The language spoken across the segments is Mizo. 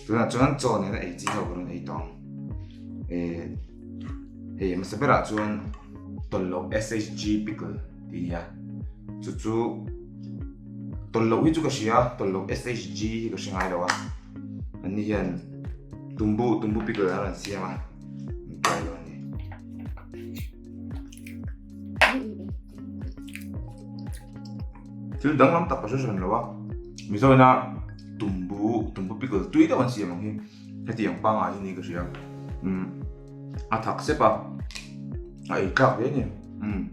Tunah chuan chaw nena ei chi ho ka rawn ei tawh ang. Eh hei hmasa berah chuan tawlh loh SHG pickle tih a ni a, chu chu tawlh loh hi chu ka hria tawlh loh SHG hi ka hre ngai lo a, an ni hian tumbu tumbu pickle an rawn siam a, an try lo a ni. Thil danglam tak ka hre hran lo a, Mizo ina tumbu tumbu pickle tui deuh an siam ang hi hetiang pangngai hi ni ka hria umm a thak sep a a ei tlak hle a ni umm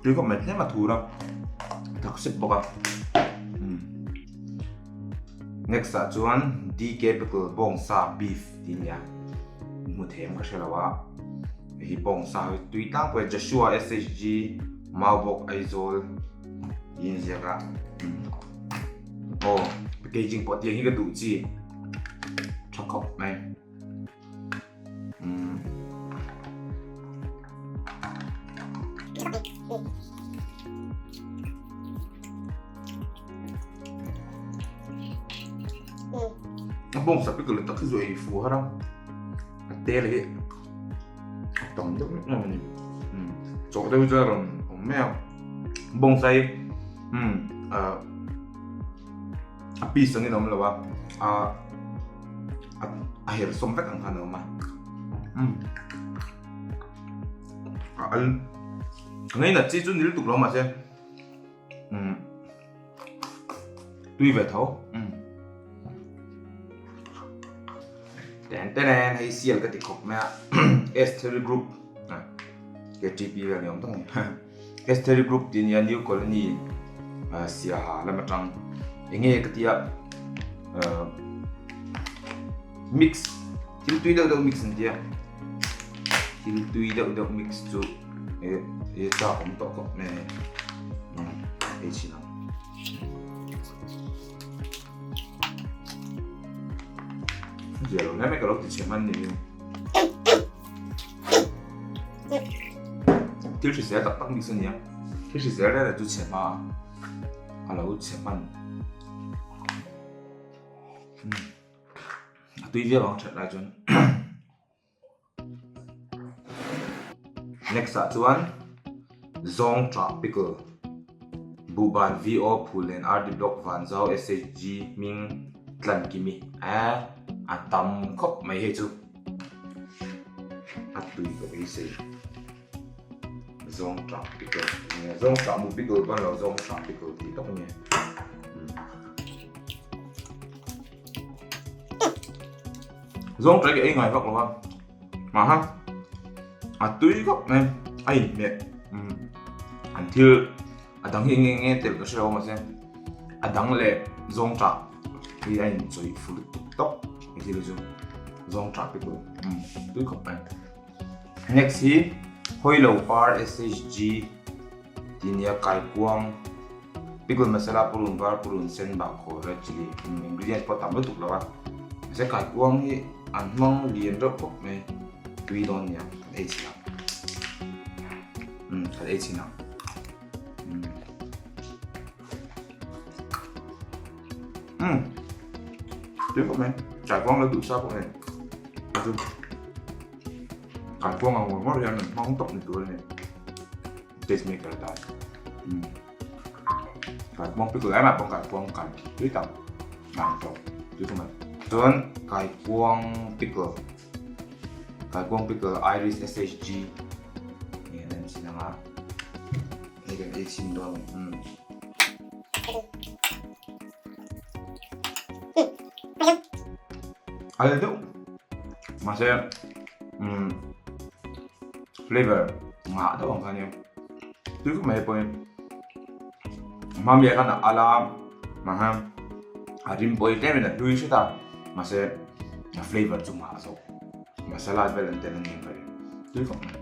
tui khawp mai tlem a thur a a thak sep bawk a umm next ah chuan DK pickle bawngsa beef tih a ni a hmu them ka hre lo a. Hei bawngsa hi tui tlangpui a Joshua SHG Maubawk Aizawl tih a inziak a aw packaging pawh tiang hi ka duh chi tha khawp mai umm a bawngsa pickle tak hi chu ei fu har a a tel hi. A tam deuh em em a ni umm chawh deuh chu a rawn awm mai a bawngsa hi umm ah a piece angin a awm lo a ah a her sawm vek ang khan a awm a umm a al a ngainat chi chu ni lutuk lo mahse umm tui ve tho umm ten ten en hei sial ka ti khawp mai a Estheri group KTP vel ni awm tak a ni Estheri group tih ania new colony siaha lam atang enge ka tia mix thil tui deuh deuh mix an tia thil tui deuh deuh mix chu e chak awm tawh khawp mai a ni ei chhin ang. Zia lo hle mai ka lo ti chhe hman ni thil hrisel tak tak mix a nia thil hrisel reng reng chu chhe hma a lo chhe hman a tui viau ang that lai chuan Next ah chuan Zawng Ṭah Pickle, Buhban VO Phullen RD Block Vanzau SHG hming tlan kimi eh a tam khawp mai hei chu a tui ka beisei Zawng Ṭah Pickle nia Zawng Ṭah mu pickle pawn lo Zawng Ṭah Pickle tih tak a ni. Zawng ṭai ka ei ngai vak lo a, mahha a tui khawp mai a inhmeh an thil a dang hi eng nge telh ka hre lo mahse a dang leh zawng ṭah hi a inchawih fur tuk tawp he thil hi chu zawng ṭah te pawh tui khawp mai. Next hi Hawilo par SHG. Ti nia kaikuang, pickle masala, purun var, purun sen, bahkhawh, red chilli ingredient pawh tam lutuk lo a. Mahse kaikuang hi an hmang lian reuh khawp mai, tui dawn nia kan ei chhin ang. Umm kan ei chhin ang. Umm tui khawp mai, kaikuang lo duh sa pawh hei. Kaikuang ang ngawr ngawr hian an hmang tawp ni tur a ni. Taste maker atan. Kaikuang pickle em ah pawh kaikuang kan tui tak ngan tawh tui khawp mai. Chuan kaikuang pickle kaikuang pickle Irish SHG nge an en chin anga hei kan ei chhin dawn a ni. Al deuh mahse umm flavor ngah deuh ang kha nia tui khawp mai pawhin hmamiah khan a al a mahse a rim pawh hi tlem in a hlui hret a mahse a flavor chu ngah zawk masala vel an tel a ni ang ka ring tui khawp mai.